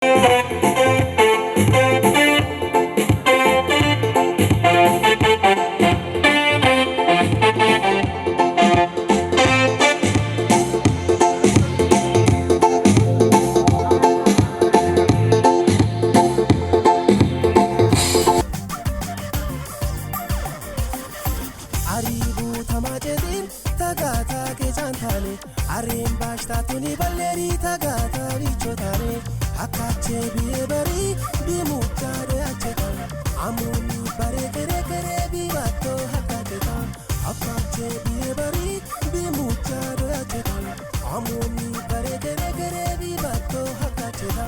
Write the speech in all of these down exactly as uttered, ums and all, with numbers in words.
Aribu tamajedin tagata ke jantane. Arim bashta tuni baleri tagata bichotane. Akache biye bari bi muchare achetan. Amuni bare kere kere bi bato hakateta. Akache biye bari bi muchare achetan. Amuni bare kere kere bi bato hakateta.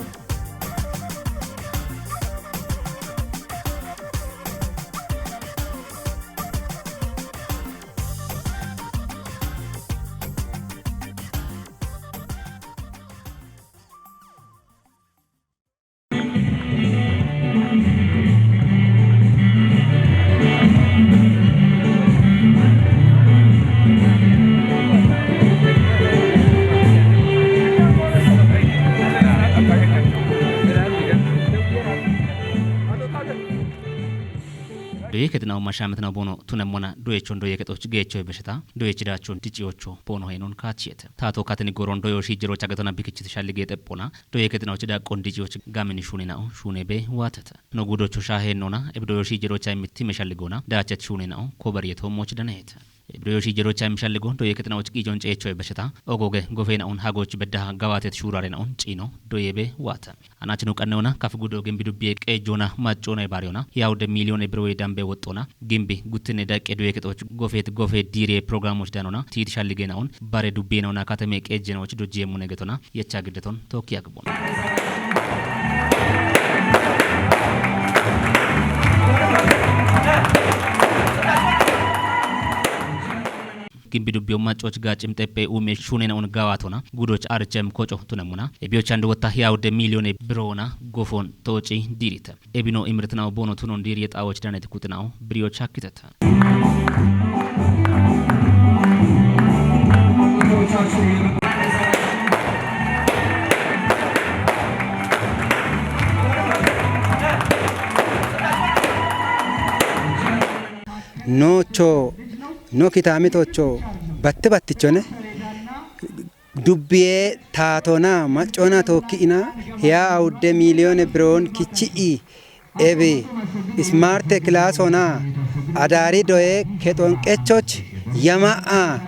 Doye ketinaw mashametinaw bono tunemmona doyechon doye ketoch geecho besheta doyech dachon diciyocho bono henon kachiyete. Tato katini goron doyo shijero chagetona bikichit shallige teppona doye ketinaw chida qondici och gamin shuni na'o shune be watete. No gudocho shahe nona ebdo yo shijero cha imitti meshalligona dachet shuni na'o kobariyeto moch danete. Ebdo yo shijero cha imishalligo doye ketinaw qijon cecho besheta ogoge gofe na'un hagoch bedda gawatet shurare na'un cino doye be wata. Anachinu qanneona kaf gudo gimbi dubbiye qejona maccona ibariona yawde miliyon ebro dambe wottona gimbi guttine daqqe doye ketoch gofet gofe dire programoch danona tit shallige na'un bare dubbiye na'una katame qejenoch dojje mune getona yecha giddeton tokki agbon. Gimbi dubbiyo maccoch ga cimxeppe ume shunena un gawatona gudoch archem koco tunemuna ebiyochand wotta yawde miliyone birona gofon toci dirite. Ebino imirtinaw bono tunon diriye xawoch daneti kuxinaw biriyoch hakkiteta. Nocho no kitamitocho batte battichone. Dubbiye taatona maccona tookki'ina hiya awudde miiliyone biroon kichi'i ebi ismaarte kilaasona adaari doye kexonqechoch yama'a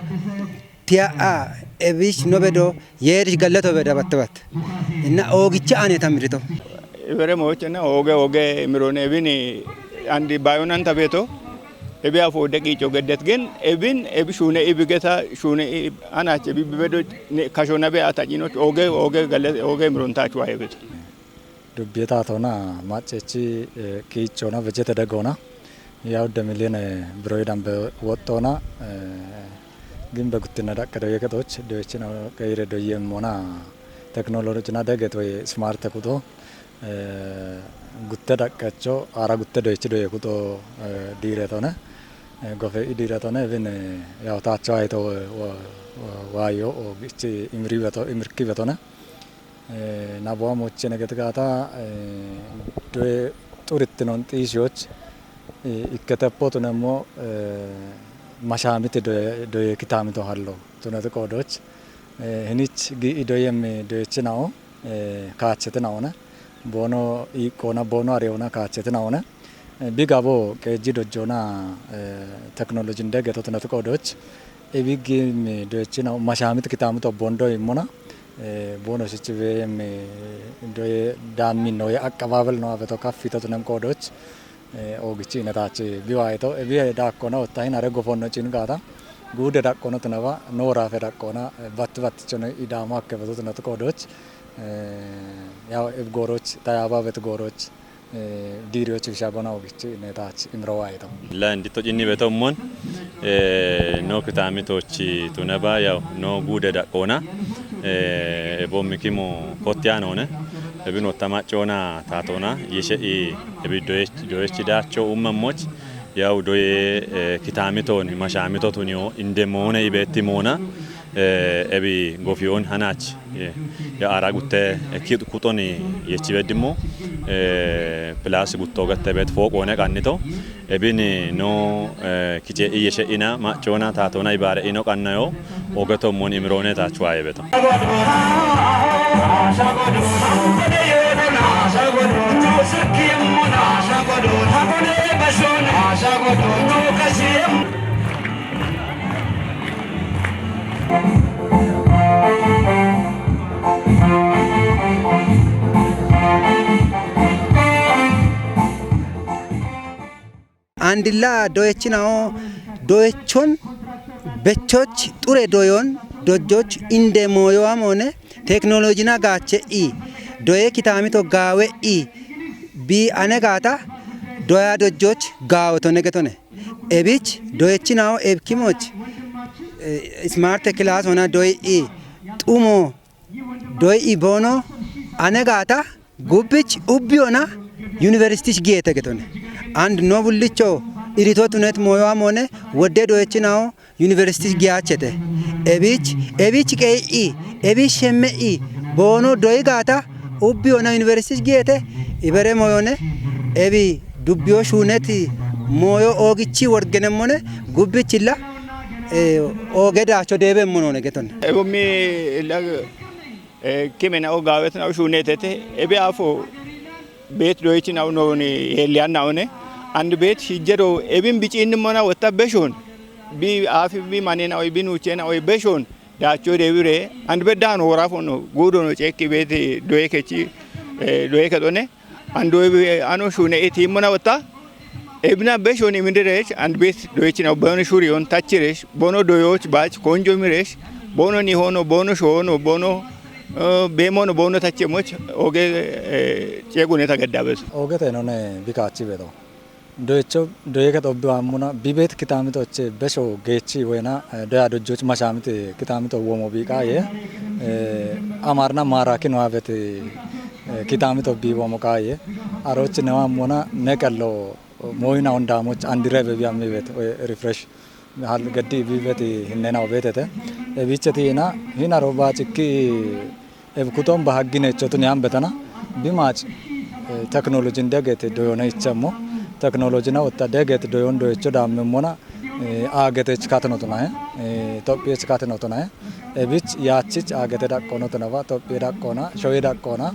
tiya'a ebish nobedo yeedish gallato beda battebat. Inna oogicha ane tamirito. Ibere mochena oge oge mirone ebin andi bayonanta beto. Ebi afo deqico geddet gen ebin ebi shune ibi geta shune anache ebi bedo kasho nabe atacino oge oge gale oge mirontachu ayebet. Dubbiye taatona maccechi kiichona bejete degona. Yaw de miliyone biroy dambe woxxona. Gimbe guttina daqqe doye kexoch doyechina qeyire doyemmona teknolojina deget wey smarte kuto. Gutte daqqecho ara gutte doyechi doye kuto diiretone. Gofe i diiretone bin yaw taacho ayito waayo gichi imirki betone. Nabuwa mochene geti gaata doye xurittinon xiishiyoch ikkete potunemmo mashaamiti doye kitamito hallo tuneti qoodoch. Hinich gi'i doyemmi doyechinao kaachetinaona boono iiqqoona boono areona kaachetinaona. Bigabo qeejji dojjoona teknolojinde getotinoti qoodoch ibiggiimmi doyechinao mashaamit kitaamito bondo immona. Boono shichi beemmi doye daamminno ye aqqabaabel no abeto kaffitotinem qoodoch. Oogichi inetaachi biwaayito ebiye daakkona ottahin are gofonno cin gaata guude daqqono tinaba nooraafe daqqoona batti battichono idaamo hakke betotinoti qoodoch. Yaw ibgooroch tayaaba betgooroch diiriyoch bisha gona ogich netach imro waayito. La indito cinni betommon no kitaamitochi tunaba yaw no guude daqqoona. Ebo mikimo kottiyanone ebin wottamaccona taatona yeshe'i ebi doyech doyech daacho ummammoch. Yaw doye kitaamiton mashaamito tuniyo indemone ibeettimoona. Eh, ebi gofiyoon hanach, eh, ya ara gutte, eh, ki-, kuton yechi bedimo, eh, plus gutto gatte bet foq one qannito. Ebin no, eh, kice iye she'ina, ma'cona, tatona ibare ino qannayo, ogeto mon imrone tachwa ebeto. Andilla doyechinawo doyechon bechoch xure doyon dojjoch inde moyowa mone teknolojina gache i doye kitamito gawe i bi ane gata doya dojjoch gawoto negetone. Ebich doyechinawo ebkimoch, eh, smart class ona doy i xumo doy i bono ane gata gubbich ubbi ona universitich giyete getone. And no bullicho irito tunet moyowa mone wodde doyechinawo universitich giyachete. Ebich, ebich qeyi, ebich shemme i bono doy gata ubbi ona universitich giyete ibere moyone ebi dubbiyo shuneti moyo ogichi worgenemone gubbichilla, eh, oge dacho debe monone getone. Ebumi lag, eh, kimena o gawet na shunetete, ebi afo bet doichi na unoni elian na une, and bet shijero, ebin bichi indi mona wata beshon, bi afi bi manena o, bi nuchena o beshon, dacho debire, and bet dan wora fono, gudo no cheki bet doye kechi, eh, doye ketone, and doye ano shune iti mona wata, ebina beshon imindiresh, and bet doichi na bono shurion tachiresh, bono doyoch bach, konjo miresh, bono nihono, bono shono, bono, eh, bemono, bono tachemoch, oge, eh, chegune tagadabes. Oge tenone bikachi bedo. Doyecho, doye ket obbi wammuna, bibet kitamito che besho gechi wena, eh, doya dojjoch mashamit kitamito womo bikaye, eh, amarna maraki no abet, eh, kitamito bi womo kaye, aroch ne wammuna, ne kallo, moyna ondamoch andire bebi ammi bet, eh, refresh. Hal gaddi bibet hinnena obetete. Ebicheti hina, hina roba chikki, Ebkuton bahagginechotun yambetana bimach, eh, teknolojin deget doyona ichamo, teknolojina otta deget doyon doyecho dammemmona, eh, agetech katnotunahe, eh, tophiyech katnotunahe. Ebich yachich agete daqqonotunaba, tophiye daqqona, shoye daqqona,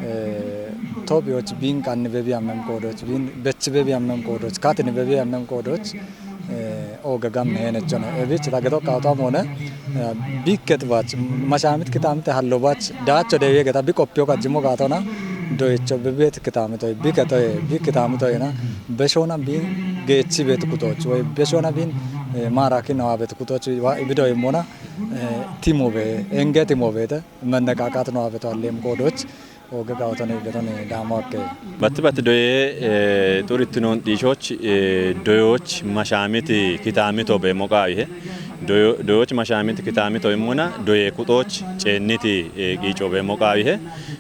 eh, tophiyoch bin qanni bebi ammem kodoch, bin bech bebi ammem kodoch, katni bebi ammem kodoch, eh, oga gam hene chone. Ebi chita geto kauta mone, eh, biket bach, mashamit kitamit hallo bach, dacho dewe geta bi kopio kajimo gatona, doicho bibet kitamito, biketo, bi kitamito ina, beshona bin gechi bet kutoch, we beshona bin, eh, maraki no abet kutoch, wa ibido mona, eh, timo be, enge timo bete, menne kakat no abet allem kodoch, Oge gawatoni getoni damo akke. Batti batti doye, eh, xuritinon dhiishoch, eh, doyoch mashamiti kitamito be moqawihe. Doyo-, doyoch mashamiti kitamito immuna doye kuxoch cenniti, eh, qiico be moqawihe.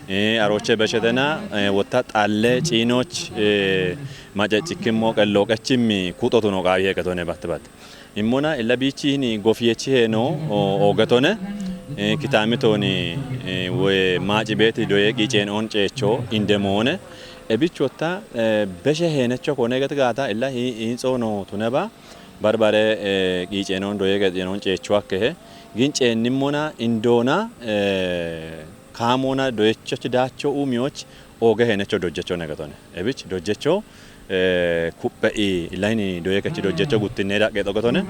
Eh, aroche beshetena, eh, wotta xalle ciinoch, eh, macecikimmo qello qechimmi kuxotuno qawihe getone batti batti. Immona illa biichi hini gofiyechi heeno, o, ogetone, eh, kitamitoni, eh, we maaci beeti doye qiiceen oon ceecho inde moone. Ebichotta, eh, beshe heenecho kone geti gaata illa hi-, hiintsoono tuneba, barbare, eh, qiiceen oon doye qiiceen oon ceecho akkehe. Gin ceennimmona indoona, eh, kaamoona doyechochi daacho uumiyoch ooge heenecho dojjecho negetone. Ebich dojjecho, eh, kuppe i illaini doye kechi dojjecho guttinne daqqe xogetone.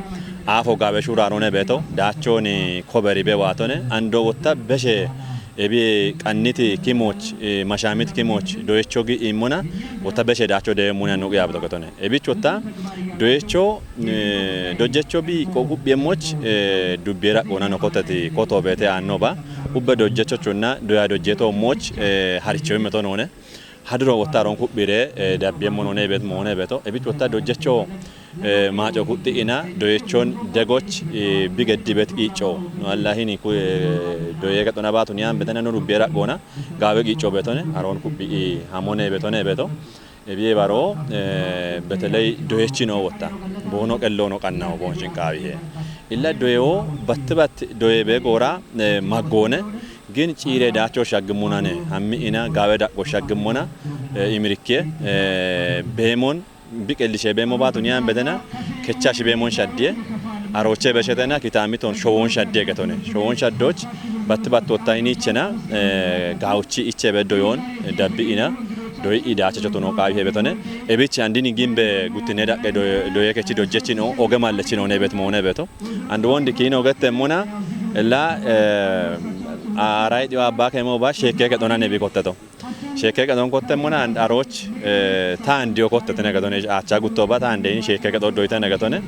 Aafo gaabe shuraarone beeto, daachoni koberi be waatone, ando wotta beshe ebi qanniti kimoch, eh, mashamit kimoch doyecho gi immona, wotta beshe daacho deemmuna nuqi yaab xogetone. Ebich wotta doyecho, eh, dojjecho bi ko kubbiyemmoch, eh, dubbiye daqqoona no koteti koto beete aanno ba. Ubbe dojjechochunna doya dojjeto moch, eh, haricho immeto noone. Haduro wotta aron kubbire, eh, dabbiyemmo noone bet moone beto. Ebich wotta dojjecho, eh, maaco kuxxi'ina doyechon degoch, eh, bi geddi bet qiicco. No Allahini ku, eh, doye gexona baatun yaan betena no dubbiye daqqoona gaawe qiicco betone. Aron kubbi'i hamone betone beto. Ebiye baro, eh, beteley doyechi no wotta. Bono qello no qannawo bon shinqawihe. Illa doyewo batti batti doye be gora, eh, maggone. Gin ciire dacho shaggimunane. Hammi ina gawe dakko shaggimuna, eh, imirikke, eh, bemon biqelishe bemo batun yan bedena kecha shi bemon shaddiye. Aroche beshetena kitamiton showon shaddiye getone. Showon shaddoch batti batti wotta ini ichena, eh, gawchi iche be doyon, eh, dabbi ina. Doyi idacha chotuno qawi hebetone. Ebichi andini gimbe guttine daqqe doye, doye kechi dojjechino, oge mallechino ne bet mone beto. And wondi kino gette mona, ella, eh, arai diwa abba kemo ba shekke ke dona ne bi kotteto. Shekke ke don kotte mona and aroch, eh, tan dio kotte tene gadone acha gutto ba tan de shekke ke do doita ne gadone.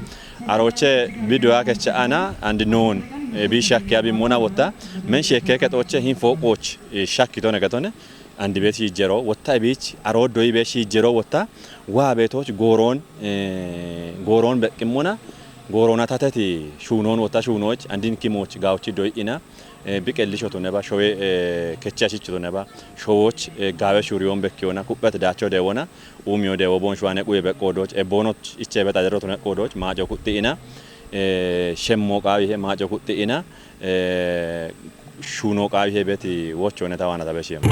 Aroche bidoya kecha ana and non, eh, bi shakki abi mona wotta. Men shekke ke doche hin fokoch, eh, shakki tone gadone. Andi be shijjero wotta, ebich aro doyi be shijjero wotta, wa betoch goron, eh, goron beqimuna, gorona tateti shunon wotta, shunoch andin kimoch gawchi doyi ina, eh, biqelisho tuneba, showe, eh, kechi ashichu tuneba, showoch, eh, gawe shuriyon bekiona, kubbet dacho dewona, umiyo dewo bon shwane quye beqodoch, e bonoch iche bet adero tune qodoch, majo kutti ina, eh, shemmo qawi he majo kutti ina, eh, shuno qawi he beti wochone tawana tabeshiyam.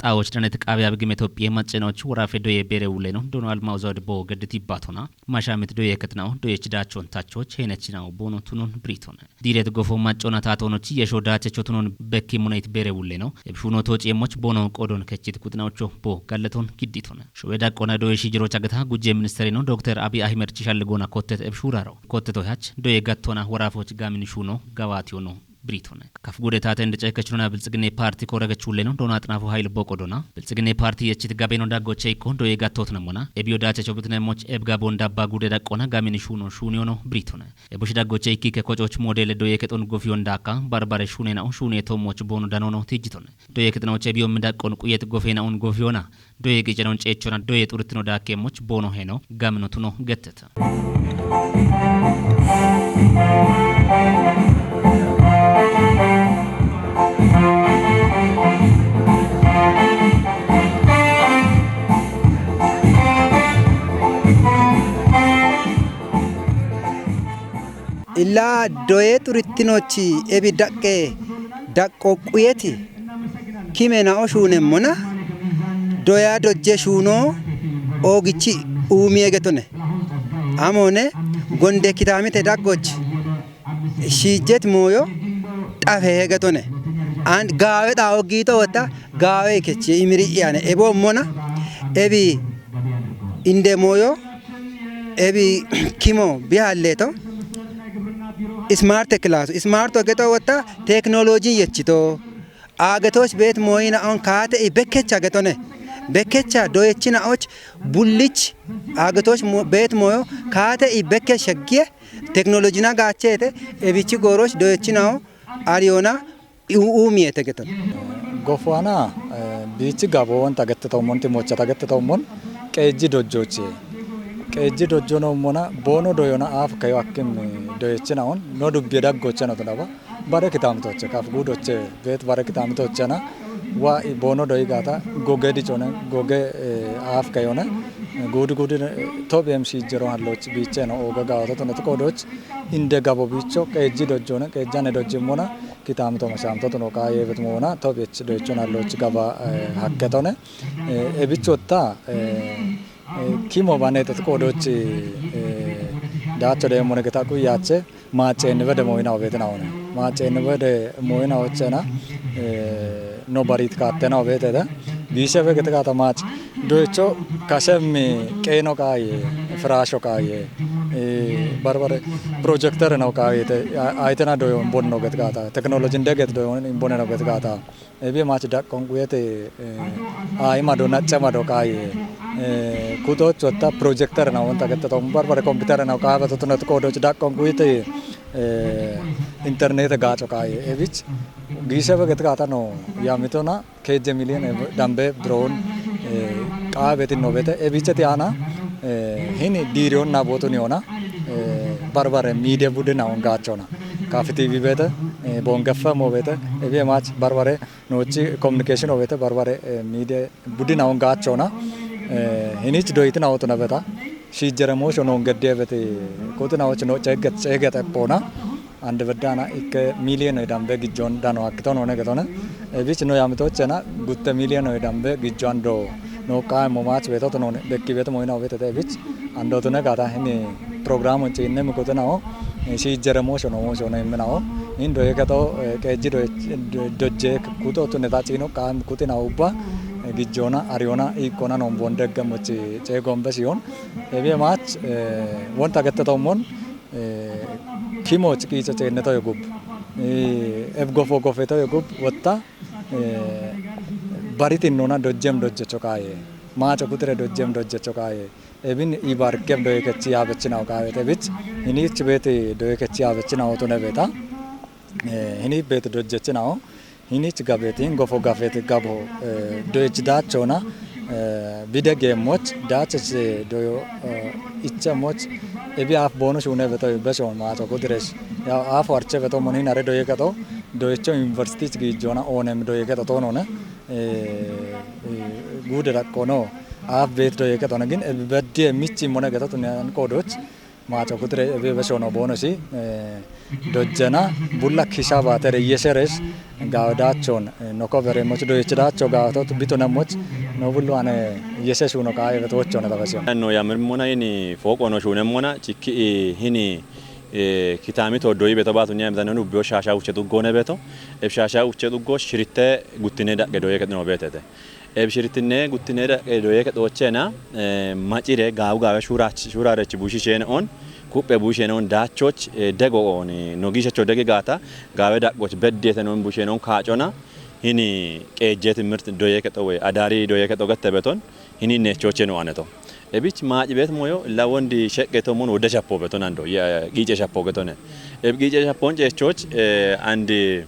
Xawoch danet qaabiya bigim Itoophiya macenoch worafe doye bere wule no Donald Mawzod bo geddit ibbatona. Mashamit doye ketnaw doye chidachon tachoch henechinaw bono tunon britone. Diret gofo macona tatonoch yesho dachecho tunon bekki munait bere wule no. Ebshuno toch yemoch bono qodon kechit kutnaocho bo gallaton gidditone. Showe daqqona doye shijiro chagata gujje ministeri no Dokter Abiy Ahmed chishalligona kottet ebshuraro. Kotteto hach doye gattona worafoch gamin shuno gawati ono. Britone. Kaf gude taten de cekechuna Bilxigine Parti kore gechule no dona atnafu hayl boko dona. Bilxigine Parti yechit gabeno daggo cheiko doye gatot namona. Ebio dache chobutne moch ebga bonda ba gude daqqona gamin shuno shuniono britone. Ebush daggo cheiki ke kochoch modele doye keton gofion daka barbare shunena o shune to moch bono danono tijitone. Doye ketno chebio mi daqqon quyet gofena un gofiona. Doye qicenon ceechona doye xurtino daakkeemmoch boono heno gamino tuno getteta. Illa doye xurtinochi ebi daqqe daqqo quyeti kime na'o shuunemmona, doya dojje shuuno oogichi uumiye getone. Amone gonde kitaamite daggoch shiijjet mooyo xafehe getone. And gaawe xaawo giito wotta gaawe ikechi imiri'yane eboommona ebi inde mooyo ebi kimo bihalleto ismaarte kilaasu ismaarto geto wotta teeknooloojiin yechito. Aagetoch beet mooyina'on kaate i bekkecha getone. Bekkecha doyechina'och bullich aagetoch mo-, beet mooyo kaate i bekke sheggiye teknolojina gaachete ebichi gooroch doyechina'o ariyona i u-, uumiyete getone. Gofuana, eh, biichi gabo wonta gettetommon, timocha ta gettetommon, qeejji dojjoche. Qeejji dojjo noommona, boono doyona aaf kayo akkim doyechina'on, no dubbiye daggoche no tunaba. Bare kitaamitoche, kaf guudoche, beet bare kitaamitochena, wa i boono doyi gaata, goge dicone, goge, eh, aaf kayone, guudi guudi, eh, tophem shiijjero halloch biicheno, ooga gaawato tunot qoodoch, inde gabo biicho, qeejji dojjone, qeejjane dojjimmona, kitaamito mashaamito tuno qaaye betmoona, tophech doychon halloch gaba, eh, hakketone, eh, ebichotta, eh, eh, kimo banetet qoodoch, eh, daacho deemmone geta quyache, Maaceenni wede mooyinawo beete naawone. Maaceenni wede mooyinawo chena, eh, no barit kaatte nawo beete da. Biishe be gete gaata maac. Doyicho kashemmi qeeno qaaye, firaasho qaaye, eh, barbare projektere nawo qaayete, a-, ayitena doyon bonno gete gaata. Teknolojin deget doyon boneno gete gaata. Ebi machi daqqon quyete, eh, aimado nacce mado kai, eh, kutoch wotta projekter na wonta getta to barbare computer na kaaba to tunat kodoch daqqon quyete, eh, internet gaacho kai. Ebich gisha be getta gata no yamitona keje million, eh, dambe drone, Qaabetin no bete ebicheti ana hini dirion na botun yona barbare mide budin awon gachona kafiti bibete bongefa mo bete ebi mach barbare nochi communication obete barbare mide budin awon gachona hinich doitin awotuna beta shijere mo shono gedde bete kutin awoch no cheget cheget epona. Ande beddana ikke million oy dambe gijjon dano akkito none getone. Ebich no yamito chena gutte million oy dambe gijjon do no ka mo mach beto to none bekki beto mo ina obete te ebich ando to ne gata hini program on chinne mi kote nao si jere mo shono mo shono imme nao indo yeke to keji do dojje kuto to ne ta chino ka kutina ubba gijjona ariona ikona non bonde gamochi che gombe siyon. Ebi mach wonta gette to mon kimoch kiicha chenne toyo gub eb gofo gofe toyo gub wotta baritin nona dojjem dojjecho kaye macho kutre dojjem dojjecho kaye ebin ibar keb doye kechi abechinaw kaye tebich hini chibeti doye kechi abechinaw tone beta hini bet dojjechinaw. Hinich gabetin gofo gafeti gabo doyech dachona bide gemoch dachech doyo ichamoch ebi af bono shune beto beshon mato kudiresh ya af warche beto mon hinare doyeketo doyecho university gijona onem doyeketo tonone gude dakkono af bet doyeketo nagin ebi bedie michi mone geto tunan kodoch. Macho kutre ebe be shono bono si dojjena bulla kisha batere yeseres gawdachon noko bere moch doyech dacho gawto bitona moch no bullu ane yeses uno kaye betochon da basio. No yamir mona ini foko no shunem mona chikki hini kitami to doyi beto batu nyam danu biyo shasha uche duggone beto eb shasha uche duggo shiritte guttine dagge doye ketno betete. Eb shiritinne guttine dagge doye ketoochena macire gaawu gaawe shurach shurarech bushishene on kuppe bushene on dachoch dego on no gishacho degi gata gaawe daggoch beddiyete non bushene on kaacona hini qeejje timirt doye keto we adari doye keto gette beton hini nechoche no aneto. Ebich maaci bet moyo la wondi sheqqe to mon wode shappo beton ando ya giice shappo getone. Eb giice shappon ceechoch andi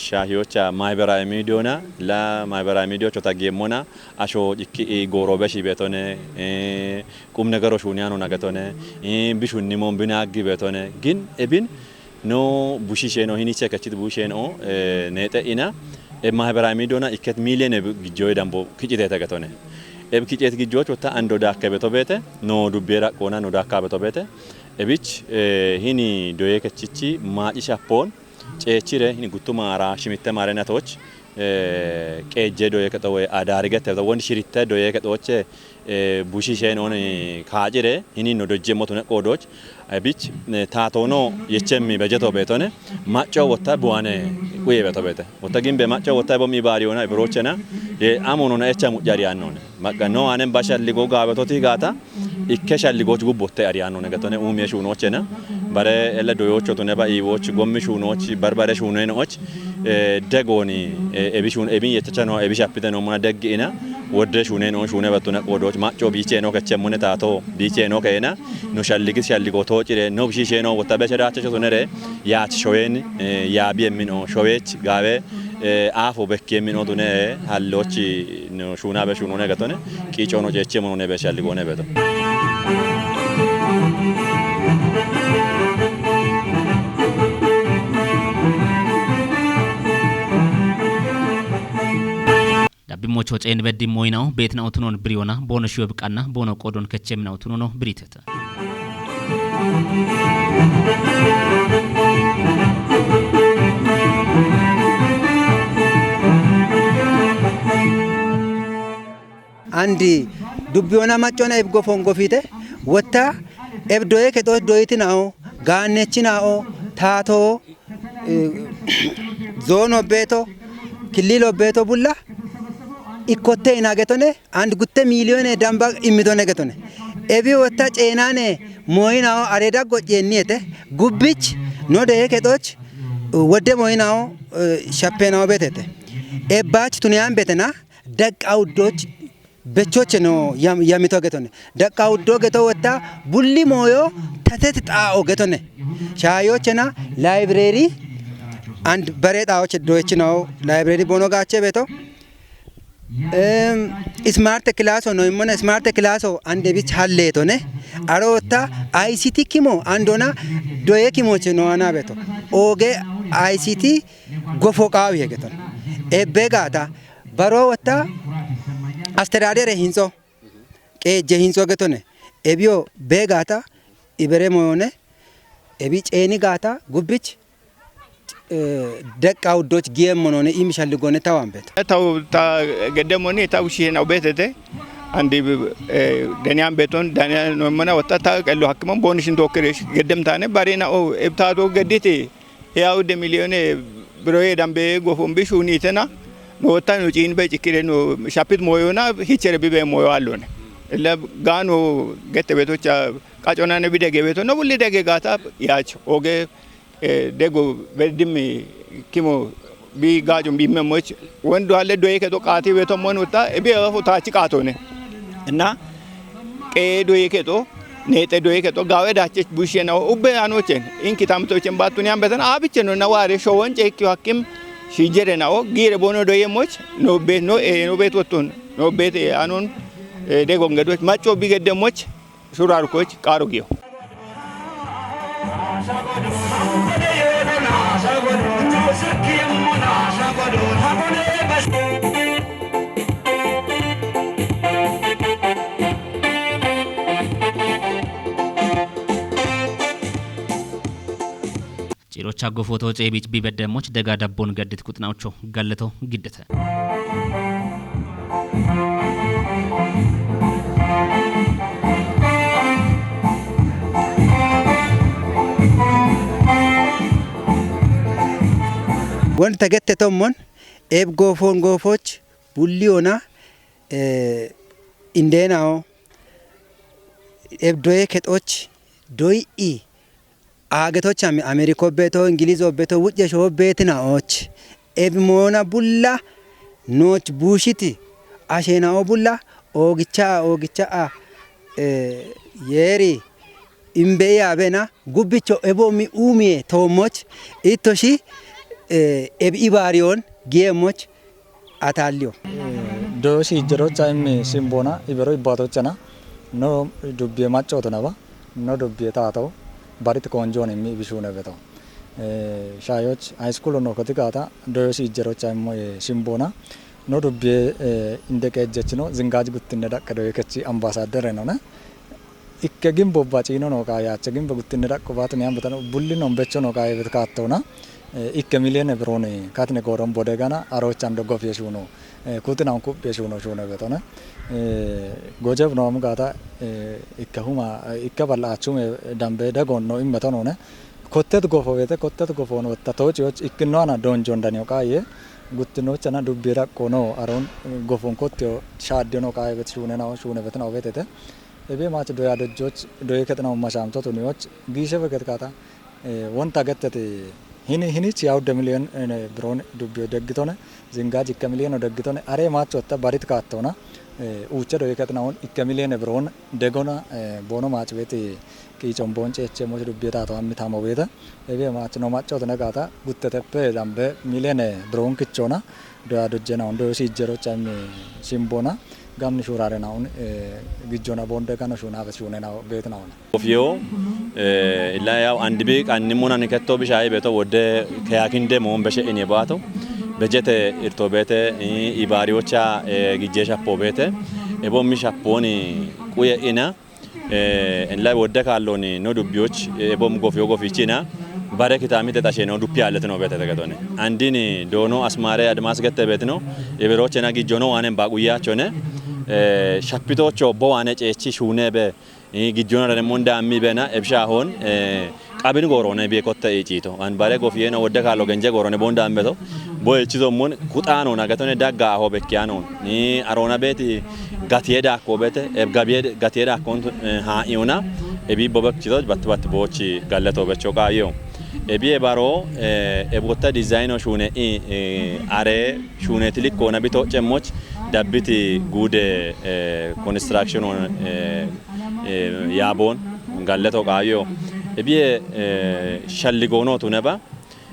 shahiyocha mayberawi miidiyona la mayberawi miidiyocho taggeemmona asho cikki goorobe shi betone qum negero shuniyano nagetone bishunni mon binaggi betone gin ebin no bushisheno hiniche kechit busheno nexe ina eb mayberawi miidiyona ikket miiliyene gijjoy dambo kicitete getone. Eb kicet gijjoch wotta ando dakke beto bete no dubbiye raqqona no dakka beto bete. Ebich hini doye kechichi maaci shappon ceechire hini guttu maara shimitte maare natoch qeejje doye kexo woy adaari gette wondi shiritte doye kexoche bushisheen on kaacire hini no dojje motu ne qoodoch. Ebich taatoono yechemmi bejeto beetone macco wotta buwane quye beto beete wotta gimbe macco wotta bomi baariyona ibiroochena ye amonona echa mu'jari annone. Magano anen bashalligo gaabetoti gaata ikke shalligoch gubbotte ariyaanno negatone umiye shuunoochena bare ele doyoochotune ba iiwooch gommi shuunooch barbare shuunenoch degoni ebishun ebin yechachano ebishapite noomuna deggi'ina wodde shuunenoon shuune battuna qoodooch macco biicheeno kechemmune taato biicheeno keena no shalligis shalligo toocire no bishiisheeno wotta beshe daachachotunere yaach shoween yaabi emmino showeech gaawe aafo bekki emmino tune hallochi no shuunabe shuunone gatone qiicono ceeche monone be shalligone beto. Dabbimmocho xeen beddimmo yinawo beetina utunon biriyona boono shiwe biqanna boono qoodon kechemina utunono biriteta. Andi dubbiyona maccona eb gofon gofite wotta eb doye kexoch doyitinawo gaannechina'o taatowo zoono beeto killilo beeto bulla ikkotte ina getone and gutte miiliyone damba immitone getone ebi wotta ceenane mooyinawo areda go'yenniyete gubbich no deye kexoch wodde mooyinawo shappenawo betete ebbach tuniyan betena daqqa uddoch bechoche no yamito getone daqqa uddo geto wotta bulli mooyo tatet xaa'o getone shaayochena laybireri and bare xaa'oche doyechinawo laybireri bono gaache beto Em, smart class no immona smart class o ande bich halle to ne. Aro ta I C T kimo andona doye kimo che no ana beto. Oge I C T gofo qawi hegeton. Ebbe gata baro wata astedadere hinso. Qeejje hinso getone. Ebio be gata ibere moyone. Ebi ceeni gata gubbich, eh, deqqa uddoch giyem monone im shalligone tawambet. Taw ta gedde moni taw shi na ubetete. Andi, eh, deniyan beton deniyan no mana wata ta qello hakkimon boni shin tokkiresh geddem tane bari na o ebta to gedditi. He awde miliyone biroye dambe gofon bi shuni tena. No wata no cin be cikire no shapit moyona hichere bibe moyo allone. Illa gano gette betocha qacona ne bidege beto no bulli dege gata yach oge, eh, dego bedimi kimo bi gajum bi memoch. Wondu halle doye keto qati beto mon wata ebi afu tachi qatone. Na qe doye keto, nete doye keto gawe dache bushena ubbe anochen in kitamtochen batuni ambeten abicheno na ware showon cheki hakim shijere na o gire bono doye moch no be no e no bet wotun no bet e anon, eh, dego ngedoch macho bi gedde moch. Shurar koch karo giyo. Cirocha gofo to ceebich bibedde moch dega dabbon gaddit kuxnawcho galleto giddete. Wonta gette tommon eb gofoon goofoch bulliyoona, eh, indeenawo eb doye kexoch doy'i. Aagetoch Ameeriko beto, Ingilizo beto, wucce shoo beetinaoch. Eb moona bulla nooch buushiti. Asheena'o bulla oogicha oogicha a, eh, yeeri imbe'i yaabena gubbicho ebo mi uumiye toommoch. Ittoshi, eh, eb ibaariyoon giyeemmoch. Ataalliyo. Doyo shiijjerocha immi simboona ibero ibbaatochana no dubbiye maccootonaba no dubbiye taato barit koonjoon immi ibishuune beto. Eh, shaayoch hayskuulo nookoti gaata doyo shiijjerocha immo, eh, simboona no dubbiye, eh, inde qeejjechino zingaaj guttinne dhaqqe doye kechi ambaasaadderenone. Ikke gimbo ba ciino no ka yaache gimbo guttinne dhaqqo baatu ne ambatan bulli no becho no ka yebet kaatona. Eh, ikke miliyoone birooni katne gooron bode gana aroochan doggof yeshuuno. Eh, kutina un kup yeshuuno shuune betone. Eh, gojeb no am gaata, eh, ikke huma, eh, ikke balla achume dambe dagon no imme tonone. Kottet gofo bete, kottet gofo no ta tochi och ikkinno ana donjon danio ka ye. Guttino chana dubbi dhaqqo no aron, eh, gofon kottio shaaddio no ka yebet shuune na shuune betna obetete. Ebe maach doya dojjoch doye kexna umma shamto tuniyoch giishe beget kata, eh, wonta gettete hini, hini chi awde miliyon, eh, biron dubbiyo deggitone, zinga jikke miliyon deggitone, are maach wotta barit kattona, eh, uche doye kexna un ikke miliyon biron degona, eh, bono maach beti kichon bon cheche moch dubbiyo tato ammi tamo beta. Ebe maach no macho tone kata gutteteppe dambe miliyon biron kichona, doya dojjena un doyo sijjero chami simbona. Gamni shurare na un, eh, gijjona bonde kano shuna be shune na bet na un. Ofiyo, eh, illa yaw andi bi qanni muna ni ketto bi shayi beto wodde kayakinde mo beshe ini bato. Bejete irto bete, i, ibariocha, eh, gijje shappo bete. Ebo mi shapponi quye ina. Eh, en lai wodde kalloni no dubbiyoch, eh, bom gofiyo gofichina, bare kitami te tasheno duppi alete no bete tegetoni. Andini dono asmare admas gette betino, eberochena gijjono wanen ba guyachone, eh, shappitocho bo wane cechi shune be, eh, gijjona dane monda ammi bena, ebsha hon, eh, qabin gorone bi kotte icito. An bare gofiyena wodde kallo genje gorone bonda ambeto. Bo echizo mon kutano na gatone dagga aho bekkiano. Ni arona beti gatiye dakko bete, e gabiye gatiye dakko, eh, ha iuna. E bi bobek chizo bat bat bochi gallato becho kayo. E bi e baro, eh, e botta design o shune i, eh, are shune tilikko na bito chemoch dabbiti gude, eh, construction on, eh, eh, yabon gallato kayo. E bi e, eh, shalligono tuneba.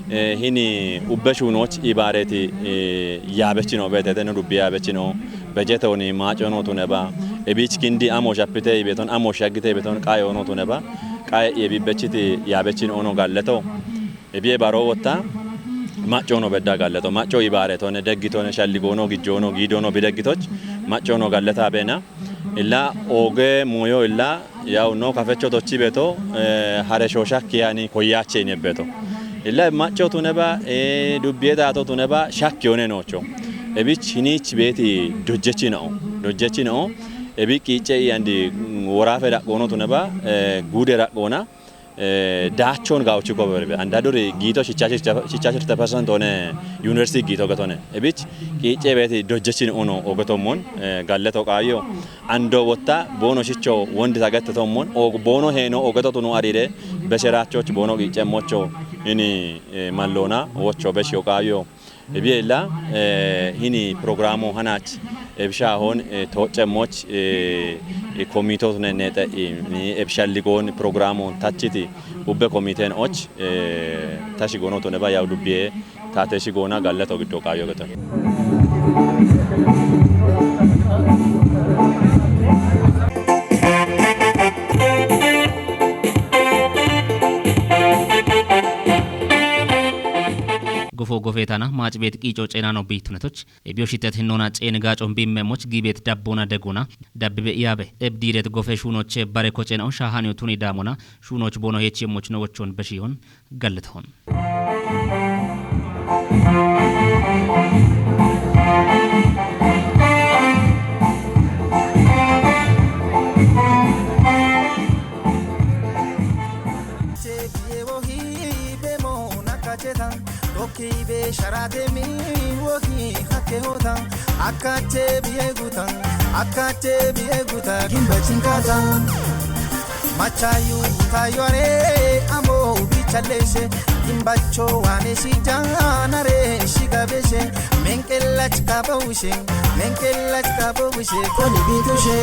Eh, hini ubbe shuunoch ibaareti, eh, yaabechino beetete no dubbi yaabechino. Bejetoni maacono tuneba. Ebich kindi amo shapite ibeton, amo shagite ibeton, qayono tuneba. Qay ebibechiti yaabechin ono galleto. Ebiye baro wotta, maccono bedda galleto. Macco ibaaretone, deggitone, shalligono, gijjono, giidono, bideggitoch. Maccono galleta bena. Illa oge moyo illa yaw no kafecho tochi beto, eh, haresho shakki yani koyache ine beto. Illa macco tuneba, eh, dubbiye dato tuneba shakki one nocho. Ebich hinich beti dojjechino, dojjechino. Ebi qiice iyandi, mm, worafe daqqono tuneba, eh, gude daqqona, eh, daachon gawchi ko berbe. Anda duri giito shichashir, shichashir te percent one university giito getone. Ebich qiice beti dojjechin uno ogeto mon, eh, galleto qayo. Ando wotta bono shicho wondi tagette tommon, o bono heno ogeto tunu arire, beserachoch bono qiice mocho ini, eh, mallona, wocho beshi o qayo. Ebiye illa, eh, hini programo hanach, ebisha hon, eh, toche moch, eh, eh, komito ne nete, eh, ni ebisha ligon programo tachiti, ubbe komiten och, eh, tashi gono to neba yaw dubbiye, tate shi gona gallato giddo qayo geton. Gofo gofetana maac beet qiico ceenano biittunetoch, ebiyo shitet hinnona ceen gaacon biimmemoch giibeet dabboona deggoona dabbibe iyaabe. Ebdiiret gofe shuunoche bare ko ceenao shaahaniyo tuni daamona, shuunoch boono heechiyemmoch no wochon beshiyon galletoon. Tokki be sharate mi wohi hakke hotan. Akkache biye gutan, akkache biye gutan. Gimba chinkatan. Machayu tayore amo bichaleshe. Gimbacho wane shi janare shi gabeshe. Menkelach kabushe, menkelach kabushe. Koni bitushe.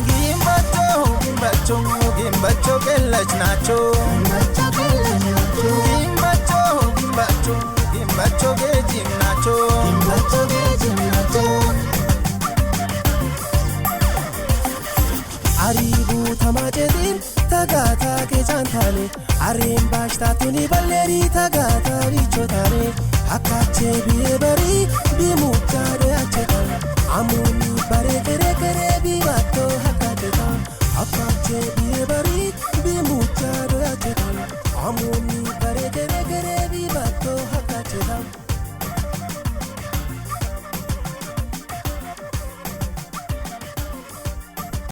Gimbacho, gimbacho, gimbacho kelach nacho. Gimbacho, gimbacho, gimbacho gejim nacho. Aribu tamajedin tagata ke jantane. Arim bashta tuni baleri tagata richotane. Akache biye bari bi muchado acheta. Amuni bare kere kere bi bato hakateta. Akache biye bari